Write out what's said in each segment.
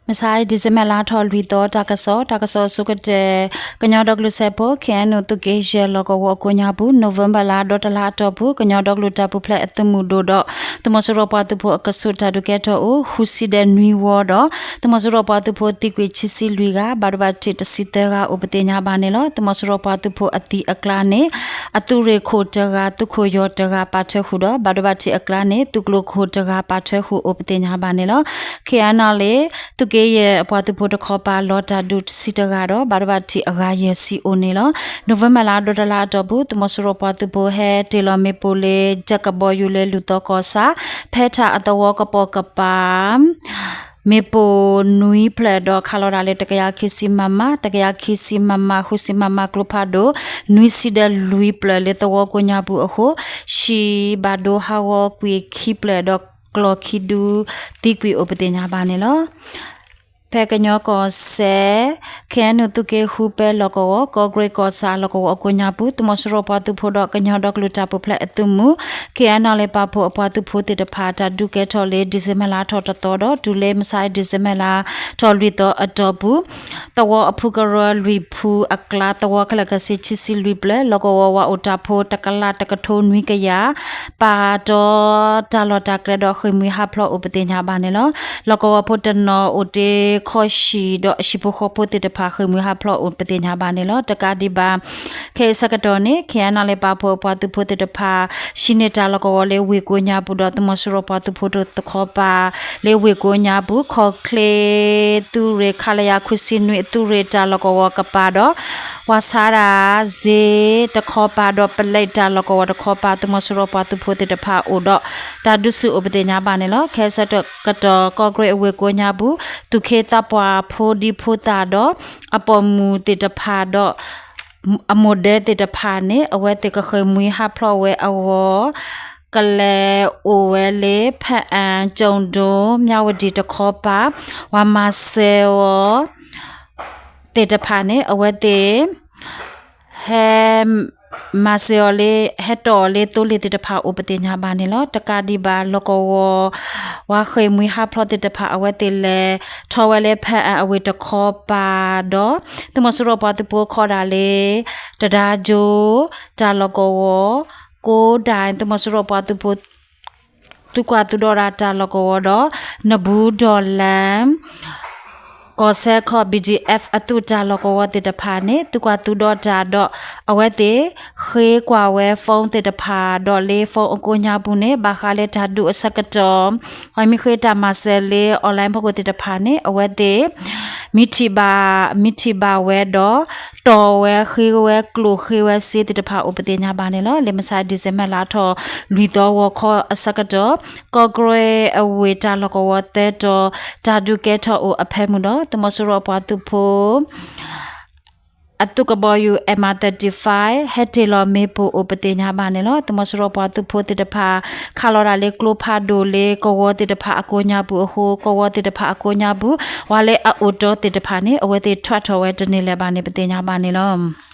မဆါ December လါထီၣ်လွံၢ်သီ တၢ်ကစီၣ်, တၢ်ကစီၣ်အဆိကတၢၢ်, ကညီဒီကလုာ်စၢဖှိၣ် K N O သုးက့ယဲၢ် လီၢ်ကဝီၤအကိးညါပူၤ November လါဒီတလါအတီၢ်ပူၤ ကညီဒီကလုာ်တၢ်ပူၤဖျဲးအသုးမုၢ်ဒိၣ်ဒီး သုးမီၤစိရိၤပှၤသုးဖိအကဆူး တၢ်ဒုးကဲထီၣ်အိၣ် ဃုဆံဒီးနွံဝီဒီး သုးမီၤစိရိၤပှၤသုးဖိသံကွံာ်ခံဆံလွံၢ်ဂၤ, ဘၣ်ဒိဘၣ်ထံးတဆံသၢဂၤအိၣ်ပသ့ၣ်ညါဘၣ်န့ၣ်လီၤ. သုးမီၤစိရိၤပှၤသုးဖိအသံအကျါန့ၣ် အသုးရ့ၣ်ခိၣ်တဂၤ, သုးခိၣ်ယီၤတဂၤပာ်ထွဲဃုာ်ဒီး ဘၣ်ဒိဘၣ်ထံးအကျါန့ၣ် သုးကျိၤခိၣ်တဂၤပာ်ထွဲဃုာ်အိၣ်ပသ့ၣ်ညါဘၣ်န့ၣ်လီၤ. ခ့ၣ်အဲၣ်နီၣ်လ့ၣ် သုးက့ယဲၢ်အပှၤသုးဖိတခီပၤ လီၤတၢ်ဒုးတဆံတဂၤဒီး ဘၣ်ဒိဘၣ်ထံးအဂၤယဲၢ်ဆံအိၣ်န့ၣ်လီၤ. November လါဒီတလါအတီၢ်ပူၤ သုးမီၤစိရိၤပှၤသုးဖိဟဲတ့ၢ်လီၤမ့ၣ်ပိၢ်လၢ ကၠဲးကဘီယူၤလၢ လူၢ်သီကီၢ်ဆၣ် ဖဲထၣ်အသဝီကပိာ်ကပၤ မ့ၣ်ပိၢ်နွံဖျၢၣ်ဒီး ခးလီၤတၢ်လၢ တကယၤခံဆံ MM, တကယၤခံဆံ MM ဃုဆံမမကျိဖးဒိၣ် နွံဆံဒီးလွံၢ်ဖျၢၣ်လၢသဝီကိးညါပူၤအဃိ ဟံၣ်ဘၣ်ဒိဟးဂီၤကွံာ်ခံဖျၢၣ်ဒီး ကျီၢ်ခံဒုသံကွံာ်အိၣ်ပသ့ၣ်ညါဘၣ်န့ၣ်လီၤ. ဖဲကညီကီၢ်စဲၣ် ခ့ၣ်အဲၣ်နီၣ်လ့ၣ် သုးက့ဃုပဲလီၢ်ကဝီၤ ကီၢ်ကရ့ၣ်ကီၢ်ဆၣ်လီၢ်ကဝီၤအကိးညါပူၤ သုးမီၤစိရိၤပှၤသုးဖိဒီးကညီဒီကလုာ်တၢ်ပူၤဖျဲးအသုးမုၢ် ခ့ၣ်အဲၣ်နီၣ်လ့ၣ် ပာ်ဖှိၣ်အပှၤသုးဖိသ့ၣ်တဖၣ် တၢ်ဒုးကဲထီၣ်လၢ December လါထီၣ်တသီဒီး တုၤလၢမဆါ December လါထီၣ်လွံၢ်သီအတီၢ်ပူၤ သဝီအဖုကရၢလွံၢ်ဖုအကျါ သဝီခဲလၢာ်ခဲဆ့ ခံဆံလွံၢ်ဖျၢၣ် လီၢ်ကဝီၤဝၤအိၣ်တၢ်ဖိ တကလးတကထိနွံကယၤ ပာ်တီတၢ်လီၢ်တၢ်ကျဲဒီး ဃ့ၢ်မှံဟးဖျိးအိၣ်ပသ့ၣ်ညါဘၣ်န့ၣ်လီၤ. လီၢ်ကဝီၤဖိတနီၤအိၣ်တ့ၢ်ခီၣ်ဟံၣ်ဒီး အဟံၣ်ဖိဃီဖိသ့ၣ်တဖၣ် ဃ့ၢ်မှံဟးဖျိးအိၣ်ပသ့ၣ်ညါဘၣ်န့ၣ်လီၤ. တကးဒံးဘၣ် ခဲအံၤဆၢကတီၢ်န့ၣ် ခ့ၣ်အဲၣ်နီၣ်လ့ၣ် ပာ်ဖှိၣ်အပှၤသုးဖိသ့ၣ်တဖၣ် ဟံးန့ၢ်တၢ်လီၢ်ကဝီၤလၢဝ့ၢ်ကိးညါပူၤဒီး သုးမီၤစိရိၤပှၤသုးဖိတခီပၤ လၢဝ့ၢ်ကိးညါပူၤ ခီၣ်ချ့သုးရ့ၣ် ခလရ ခွံဆံနွံ အသုးရ့ၣ်တၢ်လီၢ်ကဝီၤကပၤဒီး ဝၤဆါဒၣ်စ့တခီပၤဒီး ပလဲတၢ်လီၢ်ကဝီၤတခီပၤ သုးမီၤစိရိၤပှၤသုးဖိသ့ၣ်တဖၣ်အိၣ်ဒီး တၢ်ဒုးဆူၣ်အိၣ်ပသ့ၣ်ညါဘၣ်န့ၣ်လီၤ. ခဲအံၤဆၢကတီၢ် ကီၢ်ကရ့ၣ်အဝ့ၢ်ကိးညါပူၤ သူၣ်က့သးပှၢ်ဖိဒံဖိသၣ်ဒီး အပိာ်မုၣ်သ့ၣ်တဖၣ်ဒီး အမိၢ်ဒဲသ့ၣ်တဖၣ်န့ၣ် အဝဲသ့ၣ်ကဃ့ၢ်မှံဟးဖျိးဝဲအဂီၢ် ကလဲၤအိၣ်ဝဲလၢ ဖၣ်အၣ် ကၠိၣ်ဒိၣ် မၠၣ်ဝတံၣ်တခီပၤ ဝၤမၤစၢၤအီၤသ့ၣ်တဖၣ်န့ၣ် အဝဲသ့ၣ် ဟဲ မၤစၢၤအီၤလၢ ဟဲတီၢ်အီၤလၢသိလ့ၣ်သ့ၣ်တဖၣ်အိၣ်ပသ့ၣ်ညါဘၣ်န့ၣ်လီၤ. တကးဒံးဘၣ် လီၢ်ကဝီၤ ဝၤဃ့ၢ်မှံဟးဖျိးသ့ၣ်တဖၣ် အဝဲသ့ၣ်လဲၤထီၣ်ဝဲလၢ ဖၣ်အၣ်အဝ့ၢ်တခီပၤဒီး သုးမီၤစိရိၤပှၤသုးဖိခီဒၣ်လၢ တဒါကၠိ တၢ်လီၢ်ကဝီၤ ကိးဒၣ် သုးမီၤစိရိၤပှၤသုးဖိ သုးကွၢ်သုးဒီးတၢ်လီၢ်ကဝီၤဒီး နဘူးဒီးလၣ် ကီၢ်စဲၣ်ခီၣ် B G F အသုးတၢ်လီၢ်ကဝီၤသ့ၣ်တဖၣ်န့ၣ် သုးကွၢ်သုးဒီးတၢ်ဒီး အဝဲသ့ၣ် ဃ့ကွၢ်ဝဲ phone သ့ၣ်တဖၣ်ဒီးလၢ phone အကိးညါပူၤန့ၣ် ဘၣ်ဃးလၢတၢ်ဒုးအဆၢကတီၢ် အမ့ၢ်ဃ့တၢ်မၤစၢၤလၢ online ဖီခိၣ်သ့ၣ်တဖၣ်န့ၣ် အဝဲသ့ၣ် မံထံၣ်ဘၣ် မံထံၣ်ဘၣ်ဝဲဒီး တီၢ်ဝဲဃ့ဝဲကျိၣ်ဃ့ဝဲစ့သ့ၣ်တဖၣ်အိၣ်ပသ့ၣ်ညါဘၣ်န့ၣ်လီၤ. လၢမဆါ December လါထီၣ်လွံၢ်သီဂီၤခီအဆၢကတီၢ် ကီၢ်ကရ့ၣ်အဝ့ၢ်တၢ်လီၢ်ကဝီၤသၢတီၤ တၢ်ဒုးကဲထီၣ်အိၣ်အဖၢမုၢ်ဒီး သုးမီၤစိရိၤအပှၤသုးဖိ အသုးကဘီယူၤ M R thirty-five ဟဲတ့ၢ်လီၤမ့ၣ်ပိၢ်အိၣ်ပသ့ၣ်ညါဘၣ်န့ၣ်လီၤ. သုးမီၤစိရိၤပှၤသုးဖိသ့ၣ်တဖၣ် ခးလီၤဒၣ်လၢကျိဖးဒိၣ်လၢကဝီၤသ့ၣ်တဖၣ်အကိးညါပူၤအဃိ ကဝီၤသ့ၣ်တဖၣ်အကိးညါပူၤ ဝၤလၢအအိၣ်တီသ့ၣ်တဖၣ်န့ၣ် အဝဲသ့ၣ်ထွဲထီၣ်ဝဲတန့ၢ်လၢၤဘၣ်န့ၣ် ပသ့ၣ်ညါဘၣ်န့ၣ်လီၤ.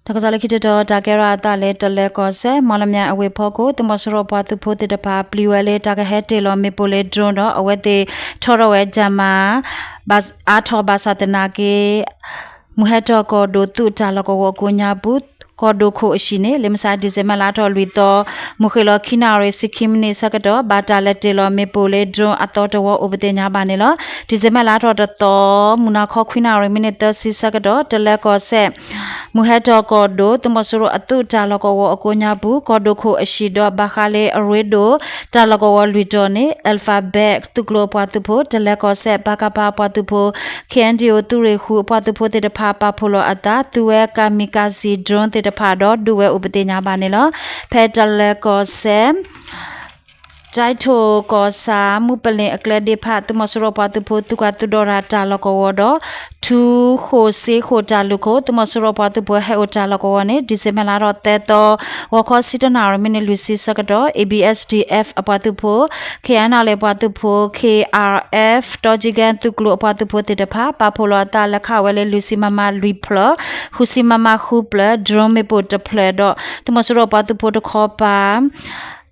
တၢ်ကစီၣ်လၢခံတတီၤ တၢ်ကဲထီၣ်အသးလၢ တလၢၤကီၢ်စဲၣ် မီၣ်လမၠဲၣ်အဝ့ၢ်ဖီခိၣ် သုးမီၤစိရိၤပှၤသုးဖိသ့ၣ်တဖၣ် ပျံၤဝဲလၢတၢ်ကဟဲတ့ၢ်လီၤမ့ၣ်ပိၢ်လၢ drone ဒီး အဝဲသ့ၣ်ထီထီၣ်ဝဲ damage အါထီၣ်ဘၣ်ဆၣ်သနာ်က့ မုၢ်ဟဲထီၣ်ကီၢ်ဒိၣ်သုးတၢ်လီၢ်ကဝီၤအကိးညါပူၤ ကီၢ်ဒိၣ်ခိၣ်အဟံၣ်န့ၣ် လၢမဆါ December လါထီၣ်လွံၢ်သီ မုၢ်ဃ့ၢ်လီၤခံနၣ်ရံၣ်ဆံခံမံးနံးဆၢကတီၢ် ဘၣ်တၢ်လဲၤတ့ၢ်လီၤမ့ၣ်ပိၢ်လၢ drone အသီတဝီအိၣ်ပသ့ၣ်ညါဘၣ်န့ၣ်လီၤ. December လါထီၣ်တသီ မုၢ်နၤခီခွံနၣ်ရံၣ်မံးနံးသၢဆံဆၢကတီၢ် တလၢၤကီၢ်စဲၣ် မုၢ်ဟဲထီၣ်ကီၢ်ဒိၣ် သုးမီၤစိရိၤအသုးတၢ်လီၢ်ကဝီၤအကိးညါပူၤ ကီၢ်ဒိၣ်ခိၣ်အဟံၣ်ဒီးဘၣ်ဃးလၢအရ့ဒိၣ် တၢ်လီၢ်ကဝီၤလွံၢ်တီၤန့ၣ် Alphabet သုးကျိၤအပှၤသုးဖိ တလၢၤကီၢ်စဲၣ် ပကဖ အပှၤသုးဖိ K N D O သုးရ့ၣ်ဃုအပှၤသုးဖိသ့ၣ်တဖၣ် ပာ်ဖှိၣ်လီၤအသး သူဝဲ kamikaze drone သ့ၣ်တဖၣ်ဒီး ဒုးဝဲအိၣ်ပသ့ၣ်ညါဘၣ်န့ၣ်လီၤ. ဖဲတလၢၤကီၢ်စဲၣ် ကၠဲးထိၣ်ကီၢ်ဆၣ် မုၢ်ပလ့ၣ်အကျဲဒ့ဖး သုးမီၤစိရိၤပှၤသုးဖိ သုးကွၢ်သုးဒီးတၢ်လီၢ်ကဝီၤဒီး ထူဃိၣ်စ့ဃိၣ်တၢ်လုၢ်ခိၣ် သုးမီၤစိရိၤပှၤသုးဖိဟဲအိၣ်တၢ်လီၢ်ကဝီၤန့ၣ် December လါထီၣ်သၢသီ ဂီၤခီဆံတၢနၣ်ရံၣ်မံးနံးလွံၢ်ဆံဆၢကတီၢ် A B S D F အပှၤသုးဖိ K N L A အပှၤသုးဖိ K R F တီကၠံကဲသုးကျိၤအပှၤသုးဖိသ့ၣ်တဖၣ် ပာ်ဖှိၣ်လီၤအသးလဲၤခးဝဲလၢလွံၢ်ဆံ MM လွံၢ်ဖျၢၣ် ဃုဆံ MM ဃုဖျၢၣ် drone မ့ၣ်ပိၢ်တဖျၢၣ်ဒီး သုးမီၤစိရိၤပှၤသုးဖိတခီပၤ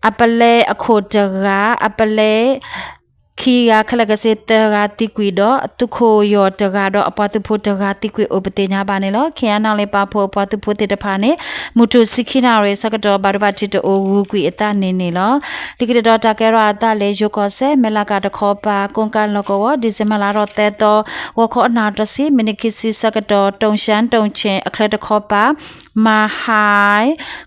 အပလဲအခိၣ်တဂၤ အပလဲ ခံဂၤ ခဲလၢာ်ခဲဆ့သၢဂၤသံကွံာ်ဒီး သုးခိၣ်ယီၤတဂၤဒီးအပှၤသုးဖိတဂၤသံကွံာ်အိၣ်ပသ့ၣ်ညါဘၣ်န့ၣ်လီၤ. ခ့ၣ်အဲၣ်ယူၣ်အပာ်ဖှိၣ်အပှၤသုးဖိသ့ၣ်တဖၣ်န့ၣ် မုၢ်ထူၣ်ဆံခံနၣ်ရံၣ်ဆၢကတီၢ် ဘၣ်ဒိဘၣ်ထံးတအိၣ်ဂုၤကွံာ်အသးန့ၣ်န့ၣ်လီၤ. လၢခံတတီၤတၢ်ကဲထီၣ်အသးလၢယိၤကီၢ်စဲၣ် မဲၢ်လးကၣ်တခီပၤ ကိးကၣ်လီၢ်ကဝီၤ ဒံၣ်စ့ဘၢၣ်လါထီၣ်သၢသီ ဂီၤခီအနၣ်တဆံ မံးနံးခံဆံဆၢကတီၢ် တိၣ်ရှၣ်တိၣ်ဆ့ၣ်အချၢတခီပၤ မၤဟါ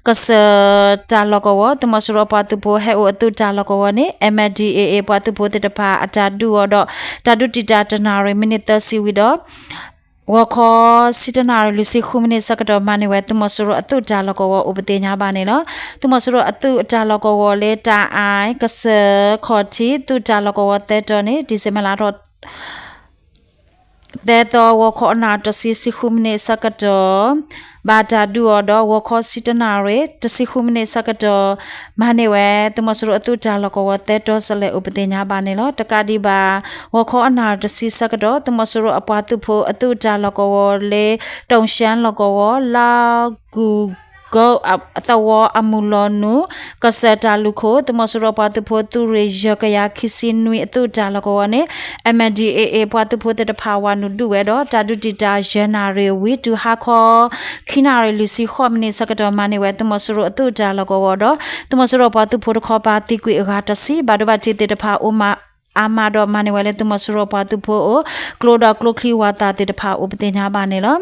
ကစၢၢ်တၢ်လီၢ်ကဝီၤ သုးမီၤစိရိၤအပှၤသုးဖိဟဲအိၣ်အသုးတၢ်လီၢ်ကဝီၤန့ၣ် MNDAA ပှၤသုးဖိသ့ၣ်တဖၣ်အတၢ်ဒုးအီၤဒီး တၢ်ဒုးတံာ်တာ်တနၣ်ရံၣ် မံးနံးသၢဆံဝံၤဒီး ဂီၤခီဆံတနၣ်ရံၣ် လွံၢ်ဆံဃုမံးနံးဆၢကတီၢ် မၤန့ၢ်ဝဲ သုးမီၤစိရိၤအသုးတၢ်လီၢ်ကဝီၤ အိၣ်ပသ့ၣ်ညါဘၣ်န့ၣ်လီၤ. သုးမီၤစိရိၤအသုးတၢ်လီၢ်ကဝီၤလၢ တၢ်အၣ်ကစၢၢ်ခီၣ်ထံး သုးတၢ်လီၢ်ကဝီၤသၢတီၤန့ၣ် ဒံၣ်စ့ဘၢၣ်လါထီၣ် သၢသီ ဂီၤခီအနၣ်တဆံ ဆံဃုမံးနံးဆၢကတီၢ် ဘၣ်တၢ်ဒုးအီၤဒီး ဂီၤခီဆံတနၣ်ရံၣ် တဆံဃုမံးနံးဆၢကတီၢ် မၤန့ၢ်ဝဲ သုးမီၤစိရိၤအသုးတၢ်လီၢ်ကဝီၤသၢတီၤစဲလဲၣ် အိၣ်ပသ့ၣ်ညါဘၣ်န့ၣ်လီၤ. တကးဒံးဘၣ် ဂီၤခီအနၣ်တဆံဆၢကတီၢ် သုးမီၤစိရိၤအပှၤသုးဖိအသုးတၢ်လီၢ်ကဝီၤလၢ တိၣ်ရှၣ်လီၢ်ကဝီၤ လါကူၣ် ကသဝီအမုၢ်လီၤနုာ် ကစၢၢ်တၢ်လူၢ်ခိၣ် သုးမီၤစိရိၤပှၤသုးဖိသုးရ့ၣ် ယဲၢ်ကယၤခံဆံနွံအသုးတၢ်လီၢ်ကဝီၤန့ၣ် MNDAA ပှၤသုးဖိသ့ၣ်တဖၣ်ဝၤနုာ်ဒုးဝဲဒီး တၢ်ဒုးတံာ်တာ်ယဲၢ်နၣ်ရံၣ်ဝံၤ တုၤဟါခီ ခံနၣ်ရံၣ်လွံၢ်ဆံဃိးမံးနံးဆၢကတီၢ် မၤန့ၢ်ဝဲသုးမီၤစိရိၤအသုးတၢ်လီၢ်ကဝီၤဒီး သုးမီၤစိရိၤပှၤသုးဖိတခီပၤသံကွံာ်အဂၤတဆံ ဘၣ်ဒိဘၣ်ထံးသ့ၣ်တဖၣ်အိၣ်မးအါမးဒီး မၤန့ၢ်ဝဲလၢသုးမီၤစိရိၤပှၤသုးဖိအအိၣ် ကျိဒီးကျိချံဝၤသၣ်သ့ၣ်တဖၣ်အိၣ်ပသ့ၣ်ညါဘၣ်န့ၣ်လီၤ.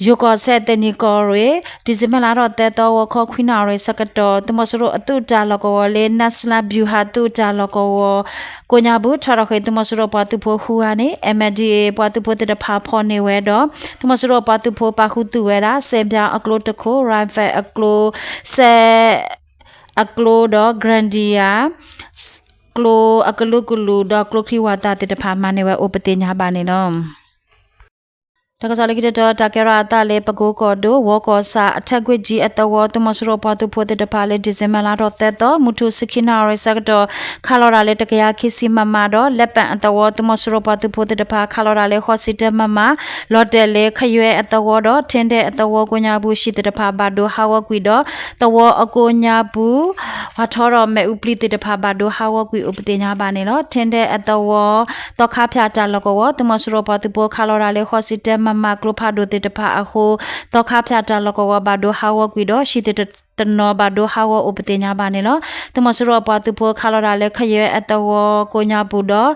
ယိၤကီၢ်စဲၣ် သ့ၣ်နံၣ်ကီၢ်ရ့ၣ် ဒံၣ်စ့ဘၢၣ်လါထီၣ်သၢသီ ဂီၤခီခွံနၣ်ရံၣ်ဆၢကတီၢ် သုးမီၤစိရိၤအသုးတၢ်လီၢ်ကဝီၤလၢ နၢ်စလါဘျူၤဟၣ်သုးတၢ်လီၢ်ကဝီၤ ကိးညါပူၤ ထီၣ်ထီၣ်ဃ့ၢ်သုးမီၤစိရိၤပှၤသုးဖိဃုဂၤန့ၣ် MNDAA ပှၤသုးဖိသ့ၣ်တဖၣ်ဖီၣ်န့ၢ်ဝဲဒီး သုးမီၤစိရိၤပှၤသုးဖိပာ်ဃုာ်သုးဝဲဒၣ် စဲးဘျါအကျိတခိၣ် ရၤဖဲးအကျိ စဲး အကျိဒီး ကရၣ်ဒံယါ ကျိအကလုာ်ကလုာ်ဒီးကျိချံဝၤသၣ်သ့ၣ်တဖၣ် မၤန့ၢ်ဝဲအိၣ်ပသ့ၣ်ညါဘၣ်န့ၣ်လီၤ. တၢ်ကစီၣ်လၢခံတတီၤ တၢ်ကဲထီၣ်အသးလၢ ပကိကီၢ်ဒိၣ် ဝီကီၢ်ဆၣ် အထၢၣ်ကွ့ၢ်ကၠံအသဝီ သုးမီၤစိရိၤပှၤသုးဖိသ့ၣ်တဖၣ်လၢ ဒံၣ်စ့ဘၢၣ်လါထီၣ်သၢသီ မုၢ်ထူၣ်ဆံခံနၣ်ရံၣ်ဆၢကတီၢ် ခးလီၤတၢ်လၢတကယၤခံဆံ မမ ဒီး လဲပၣ်အသဝီ သုးမီၤစိရိၤပှၤသုးဖိသ့ၣ်တဖၣ် ခးလီၤတၢ်လၢဃိးဆံတၢ မမ လီၤတဲာ်လၢ ခယွဲအသဝီဒီး ထ့ဒဲအသဝီကိးညါပူၤ ဟံၣ်သ့ၣ်တဖၣ်ဘၣ်ဒိဟးဂီၤကွံာ်ဒီး သဝီအကိးညါပူၤ ပှၤထီဒီးမ့ၣ်အူပျံၤသ့ၣ်တဖၣ်ဘၣ်ဒိဟးဂီၤကွံာ်အိၣ်ပသ့ၣ်ညါဘၣ်န့ၣ်လီၤ. ထ့ဒဲအသဝီ သီခါဖၠၣ်တၢ်လီၢ်ကဝီၤ သုးမီၤစိရိၤပှၤသုးဖိခးလီၤတၢ်လၢဃိးဆံတၢ မမ ကျိဖးဒိၣ်သ့ၣ်တဖၣ်အဃိ သီခါဖၠၣ်တၢ်လီၢ်ကဝီၤဘၣ်ဒိဟးဂီၤကွံာ်ဒီး ဟံၣ်သ့ၣ်တနီၤဘၣ်ဒိဟးဂီၤအိၣ်ပသ့ၣ်ညါဘၣ်န့ၣ်လီၤ. သုးမီၤစိရိၤအပှၤသုးဖိခးလီၤတၢ်လၢ ခယွဲအသဝီကိးညါပူၤဒီး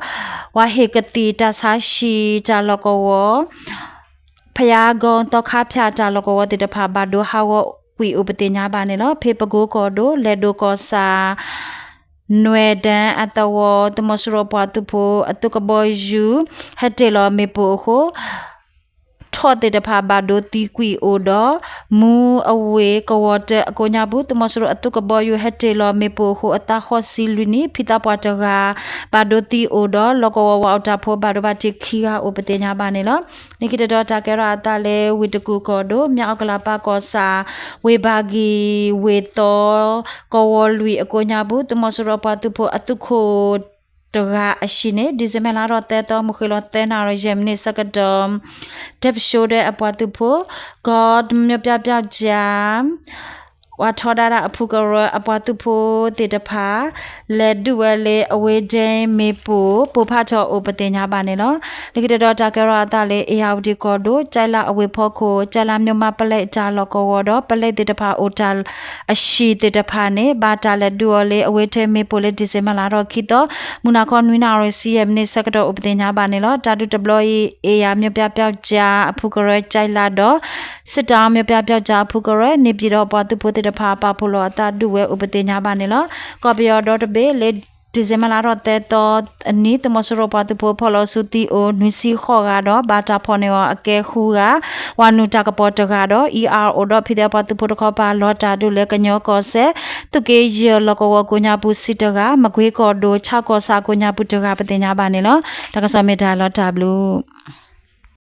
ဝၤဟ့ၣ်ကသံၣ်တၢ်ဆါဟံၣ်တၢ်လီၢ်ကဝီၤ ဖယါကီ သီခါဖၠၣ်တၢ်လီၢ်ကဝီၤသ့ၣ်တဖၣ် ဘၣ်ဒိဟးဂီၤကွံာ်အိၣ်ပသ့ၣ်ညါဘၣ်န့ၣ်လီၤ. ဖဲပကိကီၢ်ဒိၣ် လဲၤဒိၣ်ကီၢ်ဆၣ် နွဲၣ်ဒၢအသဝီ သုးမီၤစိရိၤပှၤသုးဖိအသုးကဘီယူၤ ဟဲတ့ၢ်လီၤမ့ၣ်ပိၢ်အဃိ ထိၣ်သ့ၣ်တဖၣ်ဘၣ်ဒိသံကွံာ်အိၣ်ဒီး မူအဝ့ၢ်ကဝီၤတၢအကိးညါပူၤ သုးမီၤစိရိၤအသုးကဘီယူၤဟဲတ့ၢ်လီၤမ့ၣ်ပိၢ်အဃိ အသးဃိးဆံလွံၢ်နံၣ် ဖံသးပှၢ်တဂၤ ဘၣ်ဒိသံအိၣ်ဒီး လီၢ်ကဝီၤဝၤအိၣ်တၢ်ဖိဘၣ်ဒိဘၣ်ထံးခံဂၤအိၣ်ပသ့ၣ်ညါဘၣ်န့ၣ်လီၤ. လၢခံတတီၤတၢ်ကဲထီၣ်အသးလၢ ဝ့ၢ်တကူၣ်ကီၢ်ဒိၣ် မၠၣ်အီၣ်ကလးပၢ်ကီၢ်ဆၣ် ဝ့ၢ်ဘၣ်ကံၣ် ဝ့ၢ်သီ ကဝီၤလွံၢ်အကိးညါပူၤ သုးမီၤစိရိၤအပှၤသုးဖိအသုးခိၣ်တဂၤအဟံၣ်န့ၣ် ဒံၣ်စ့ဘၢၣ်လါထီၣ်သၢသီ မုၢ်ဃ့ၢ်လီၤသၢနၣ်ရံၣ် ယဲၢ်မံးနံးဆၢကတီၢ် တၢ်ပၡိဒဲအပှၤသုးဖိ ကီၢ်မျိုးပြပျောက်ကျား ပှၤထီဒါတၢ်အဖုကရၢအပှၤသုးဖိသ့ၣ်တဖၣ် လဲၤဒုးဝဲလၢအဝ့ၢ်ဒ့မ့ၣ်ပိၢ် ပိၢ်ဖးထီၣ်အိၣ်ပသ့ၣ်ညါဘၣ်န့ၣ်လီၤ. လၢခံတတီၤတၢ်ကဲထီၣ်အသးလၢ အ့ၣ်ယၣ်ဝတံၣ်ကီၢ်ဒိၣ် ကၠဲလးအဝ့ၢ်ဖီခိၣ် ကၠဲလးမျိးမးပလဲတၢ်လီၢ်ကဝီၤဒီး ပလဲသ့ၣ်တဖၣ်အိၣ်တၢ်အဟံၣ်သ့ၣ်တဖၣ်န့ၣ် ဘၣ်တၢ်လဲၤဒုးအီၤလၢအဝ့ၢ်ဒ့မ့ၣ်ပိၢ်လၢ ဒံၣ်စ့ဘၢၣ်လါထီၣ်ခံသီ မုၢ်နၤခီနွံနၣ်ရံၣ် ဆံယဲၢ်မံးနံးဆၢကတီၢ်အိၣ်ပသ့ၣ်ညါဘၣ်န့ၣ်လီၤ. တၢ်ဒုးတဘျီအံၤ အ့ၣ်ယၣ်မျိးပြပျောက်ကျားအဖုကရၢ ကၠဲလးဒီး စစ်တောင်း မျိးပြပျောက်ကျားအဖုကရၢ နေပြည်တော်အပှၤသုးဖိသ့ၣ်တဖၣ် ပာ်ဖှိၣ်လီၤအသးဒုးဝဲအိၣ်ပသ့ၣ်ညါဘၣ်န့ၣ်လီၤ. ကီၢ်ပယီၤဒီတဘ့ၣ်လၢ ဒံၣ်စ့ဘၢၣ်လါထီၣ်သၢသီအနံၤ သုးမီၤစိရိၤပှၤသုးဖိဖီၣ်လီၤစုသံအိၣ် နွံဆံဃိးဂၤဒီး ဘၣ်တၢ်ဖီၣ်န့ၢ်အီၤအကဲဃုဂၤ, ဝၤနုာ်တၢ်ကပီၤတဂၤဒီး အံၤအါအိၣ်ဒီး ဖံဒဲပှၤသုးဖိတခီပၤ လီၤတၢ်ဒုးလၢကညီကီၢ်စဲၣ် သုးက့ယဲၢ်လီၢ်ကဝီၤကိးညါပူၤဆံတဂၤ, မကွ့ကီၢ်ဒိၣ် ဆၣ်ကီၢ်ဆၣ်ကိးညါပူၤတဂၤ ပသ့ၣ်ညါဘၣ်န့ၣ်လီၤ. တၢ်ကစီၣ်မ့ၢ်တၢ်လီၤတၢ်ဘျုး